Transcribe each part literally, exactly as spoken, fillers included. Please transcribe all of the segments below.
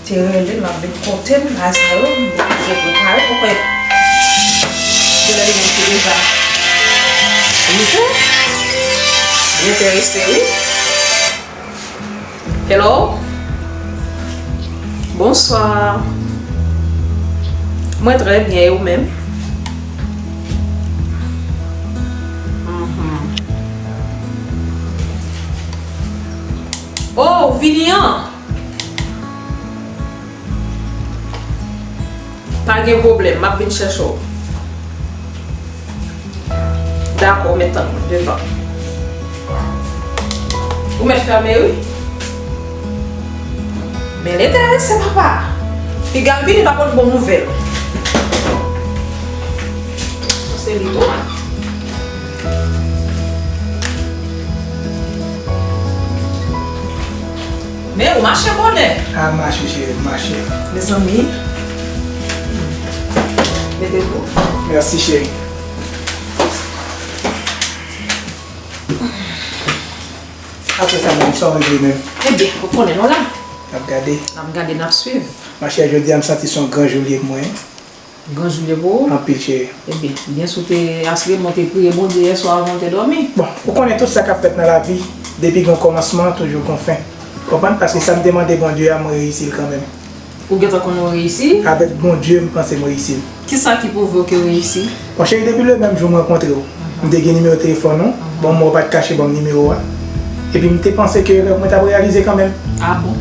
Te rele m, l ap vin kote m, bagay sa yo, m oblije prepare, ou kwè. Genlè li menm ki deja rive. M enterese, wi. Hello? Bonswa. Mwen trè byen, e ou menm? Mhm. Oh, ou vini an? Pa gen pwoblèm, m ap vin chèche w. Dakò, w mèt tann mwen devan. Ou mèt fèmen, wi. Men l enterese, papa. Piga l vini, l ap pote bon nouvèl. Se li tou. Men ou mache bonè. A, mache, cheri, mache. Mezanmi. Mete pou. Mèsi, cheri. Apre sa, menm, sa w regle menm? Ebyen, ou konnen nou la. N ap gade. N ap gade, n ap swiv. Machè, jodi a, m santi se yon gran jou li ye pou mwen. Gran jou li ye pou ou? Anpil, cheri. Ebyen, byen si w te asire, men w te priye Bondye yè swa avan w te dòmi. Bon, ou konnen tout sa k ap fèt nan lavi, depi gen yon kòmansman, toujou gen yon fen. Konprann? Paske sa m te mande Bondye a, mwen reyisi l kanmenm. Ou gentan konnen w reyisi? Avèk Bondye, m panse m reyisi l. Kisa ki pwouve w ke w reyisi? Bon, cheri, depi le menm jou m rankontre w, m te gen nimewo telefòn ou. Bon, mwen ou pa t kache ban m nimewo a. Epi m te panse ke rèv mwen t ap reyalize kanmenm. A bon?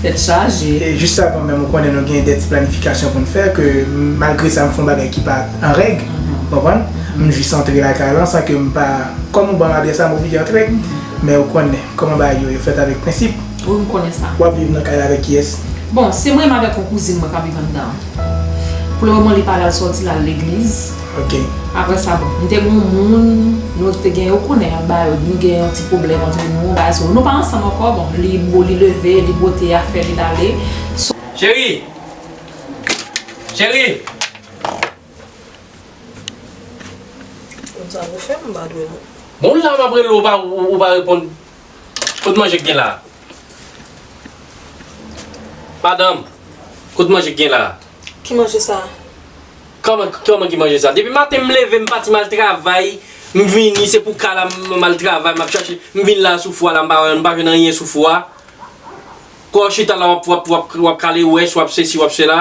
Tèt chaje. E jis avan menm, ou konnen nou gen de ti planifikasyon pou n fè, ke malgre sa, m fè yon bagay ki pa an règ, ou konprann? M jis antre lakay lan san ke m pa, kòm ou ban m adrès la, m oblije antre. Men ou konnen, kòman bagay yo, yo fèt avèk prensip. Wi, m konnen sa. W ap viv nan kay la avèk kiyès? Bon, se mwen menm avèk yon kouzin mwen k ap viv anndan an. Pou le moman, li pa al sòti, l al legliz. Ok. Apre sa, bon, m te gen yon moun, nou te gen, ou konnen, bagay yo, nou gen yon ti pwoblèm antre nou, bagay sa. Nou pa ansanm ankò, bon, li bo-, li leve, li bwote afè li, l ale. So- Cheri! Cheri! Konn sa pou fè, m pa dwe non. Bon, la, m ap rele w, ou pa, ou, ou pa reponn. Kot manje k gen la? Madanm, kot manje k gen la? Ki manje sa? Kòman, kòman ki manje sa? Depi maten m leve, m pati m al travay, m vini, se pou ka la m, m al travay, m ap chache, m vin la sou fou a la, m pa wè, m pa jwenn anyen sou fou a. Kò w chita la, w ap, w ap, w ap, w ap kale wès, w ap sesi, w ap sela.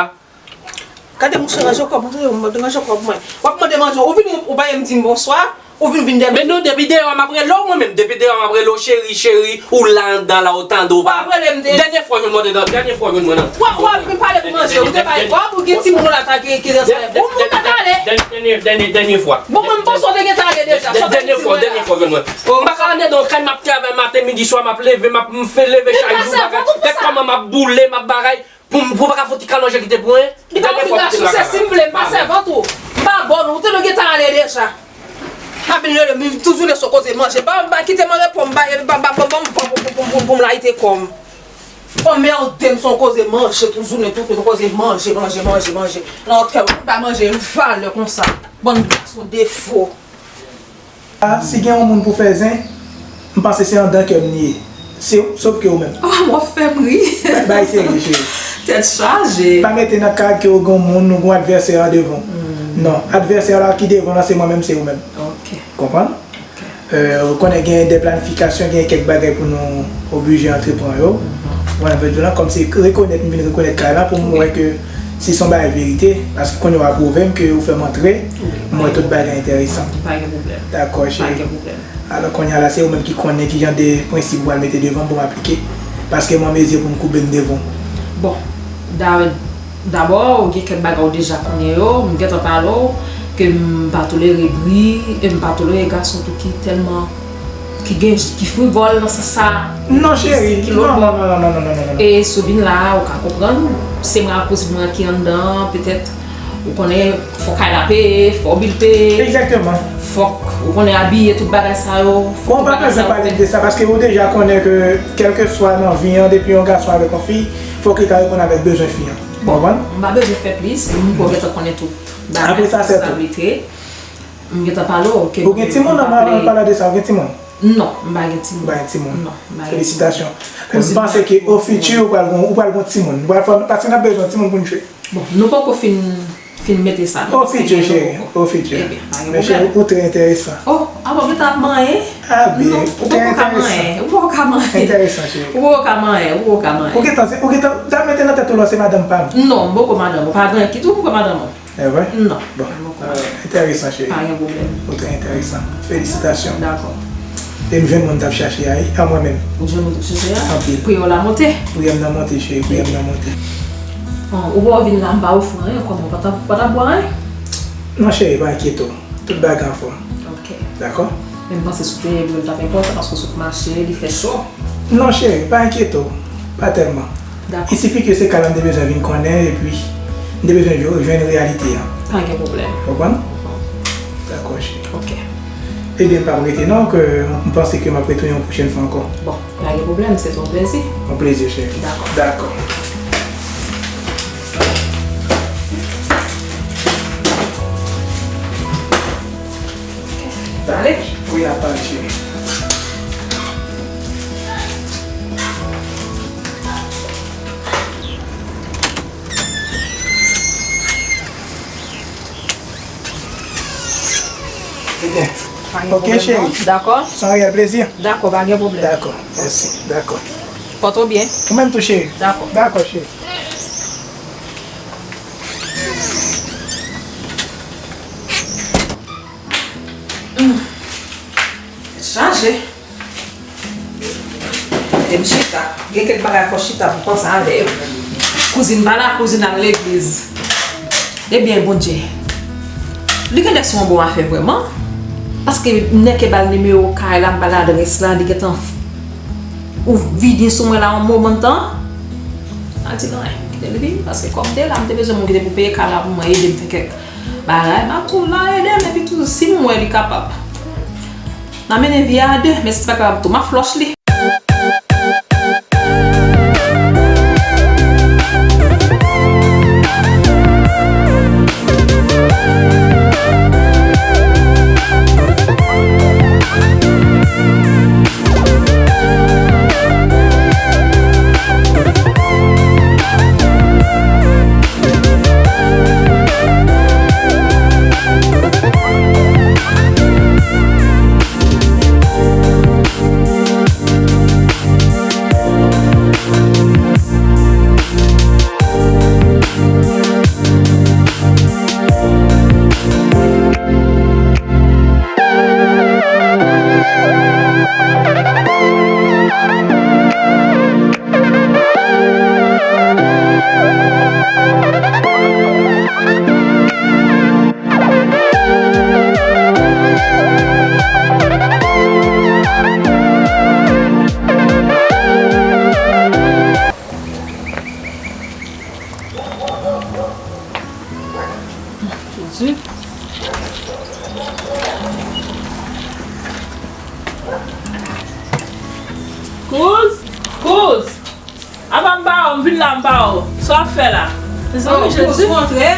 Gade mouche, ranje kò m, ranje kò mwen. W ap mande manje, ou vini, ou pa menm di m bonswa, ou vin, vin dèyè m. Men non, depi deyò a m ap rele w mwen menm, depi deyò a m ap rele w cheri, cheri, ou la anndan la, ou tande w pa. W ap rele m de- Dènye fwa w jwenn mwen anndan, dènye fwa w jwenn mwen nan. W ap, w ap vin pale pou manje, ou te bay kòb, ou gen timoun ou la ta ki, ki nan sa. Bon, ou pa t ale. Dènye, dènye, dènye fwa. Bon, mwen m panse w te gentan ale deja, sa w t ap di mwen la. Dènye fwa, dènye fwa w jwenn mwen. M pa ka anndan nan kay, m ap travay maten, midi, swa, m ap leve, m ap, m fè leve chak jou, bagay. Gad kòman m ap boule, m ap bagay. Pou m, pou m pa ka fout ti kalonje kite pou mwen. Li pa obligasyon, se si m vle, m pa sèvant ou. M pa bòn ou, ou te dwe gentan ale deja. Apre rele m, toujou le sou koze manje. Ba, ba, kite m reponn, ba, ba, ba, ba, ba, pou, pou m layite kò m. Anmède m sou koze manje, toujou le tout koze manje, manje, manje, manje. Nan kè ou pa manje, valè konsa. Bann gason defo. A, si gen yon moun pou fè zen, m panse se anndan kè m li ye. Se, sof ke ou menm. Oh, w ap fè m ri. Bay, bay serye, cheri. Tèt chaje. Pa mete nan ka ke ou gen yon moun, ou gen yon advèsè devan w. Non, advèsè la ki devan w la, se mwen menm, se ou menm. Ok. Konprann? Ok. Euh, ou konnen gen de planifikasyon, gen kèk bagay pou nou oblije antreprann yo. Mwen vle di w la, kòm se rekonèt, m vin rekonèt kay la pou m wè ke si se yon bagay verite, paske kounye a w ap pwouve m ke ou fè m antre, m wè tout bagay enteresan. Pa gen pwoblèm. Dakò, cheri. Pa gen pwoblèm. Alò, kounye a la, se ou menm ki konnen ki jan de prensip ou pral mete devan m pou m aplike, paske mwen mezi pou m koube m devan w. Bon, da-, dabò, gen kèk bagay ou deja konnen yo, m gentan pale w, ke m pa tolere bri, e m pa tolere gason tou ki tèlman ki gen, ki frivòl nan sans sa. Non, cheri, non, non, non. E si w vin la, ou ka konprann, se mwen ak kouzin mwen ki anndan, petèt, ou konnen, fò kay la peye, fò bil peye. Egzakteman. Fòk, ou konnen, abiye, tout bagay sa yo. Bon, ou pa bezwen pale m de sa, paske ou deja konnen ke, kèlkeswa nan vi an, depi yon gason avèk yon fi, fòk li ka reponn avèk bezwen fi an. Bon, m pa bezwen fè plis, m gentan konnen tout bagay. Apre sa, se tou. M gentan pale w ke... Ou gen timoun, an palan de sa, ou gen timoun? Non, m pa gen timoun. Ou pa gen timoun. Non, m pa gen timoun. Felisitasyon. M panse ke o fiti, ou pral gon, ou pral gon timoun. Ou pral fè, paske n ap bezwen timoun pou n jwe. Bon, nou poko fin, fin mete sa, non? O fiti, cheri, o fiti. Ebyen, pa gen pwoblèm. Men cheri, ou trè enteresan. Oh, a bon, ou gentan ap manyen? A byen, ou trè enteresan. Ou poko ka manyen, ou poko ka manyen. Enteresan, cheri. Ou poko ka manyen, ou poko ka manyen. Ou gentan, ou gentan, ta mete nan tèt ou lò se madanm pa m. Non, m poko madanm ou, pa gen kit ou poko madanm ou. E vre? Non. Bon. Enteresan, cheri. Pa gen pwoblèm. Ou trè enteresan. Felisitasyon. Dakò. E m jwenn moun m t ap chache a, wi, a mwen menm. Ou jwenn moun w t ap chache a? Anpil. Priyè w la monte? Priyè m nan monte, cheri. Priyè m nan monte. Bon, ou pa vin la, m pa ofri w anyen, kòman? Ou pa t ap, ou pa t ap bwè anyen? Non, cheri, pa enkyete w. Tout bagay anfòm. Ok. Dakò? Men m panse si w te bwè l t ap enpòtan, paske w sot mache, li fè cho. Non, cheri, pa enkyete w. Pa tèlman. Dakò. Il suffit que se ka la m te bezwen vin konnen, epi m te bezwen jwe, jwenn reyalite an. Pa gen pwoblèm. Konprann? Dakò, cheri. Ok. Ebyen, m p ap rete non, ke m panse ke m ap retounen yon pwochèn fwa ankò. Bon, pa gen pwoblèm, se te yon plezi. Yon plezi, cheri. Dakò. Dakò. Pale. Wi, n ap pale, cheri. Ebyen, ok, cheri. Dakò. Se yon reyèl plezi. Dakò, pa gen pwoblèm. Dakò, mèsi. Dakò. Pòte w byen. Ou menm tou, cheri. Dakò. Dakò, cheri. Tèt chaje. Kite m chita. Gen kèk bagay fò chita pou panse avè yo. Kouzin pa la, kouzin al legliz. Ebyen, Bondye, li genlè se yon bon afè vrèman. Paske nèg ke ba l nimewo kay la, m ba l adrès la, li gentan f-, ou vide sou mwen la yon moman tan. A di non, kite l vini, paske kòm m te la, m te bezwen moun ki te pou peye kay la pou mwen, ede m fè kèk bagay, m ap tou la ede l, epi tou, si m wè li kapab, n a mennen vi a de, men si li pa kapab tou, m ap flòch li. Jezi. Kouz! Kouz! Apa m ba w, m vin la m ba w. Sa w ap fè la? Mezanmi, Jezi. Kouz, w antre?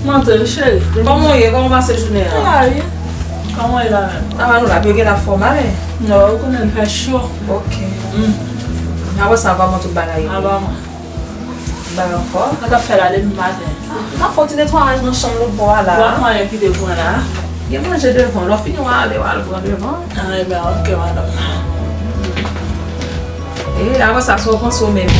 M antre, wi, cheri. Kòman w ye? Kòman w pase jounen an? Sa va, wi. Kòman w ye la menm? Sa va, nou la, byen gen la fòm, ale. Non, ou konnen l fè cho. Ok. Apre sa, ba mwen tout bagay yo. Apa mwen. Bay ankò. Sa k ap fè la depi maten? M ap fè yon ti netwayaj nan chanm lòt bò a la. W ap manyen kite pou mwen la. Gen manje devan, lè w fini w ale, w al pran devan. Ah, ebyen, ok, madanm. E, apre sa, sa w panse w menm?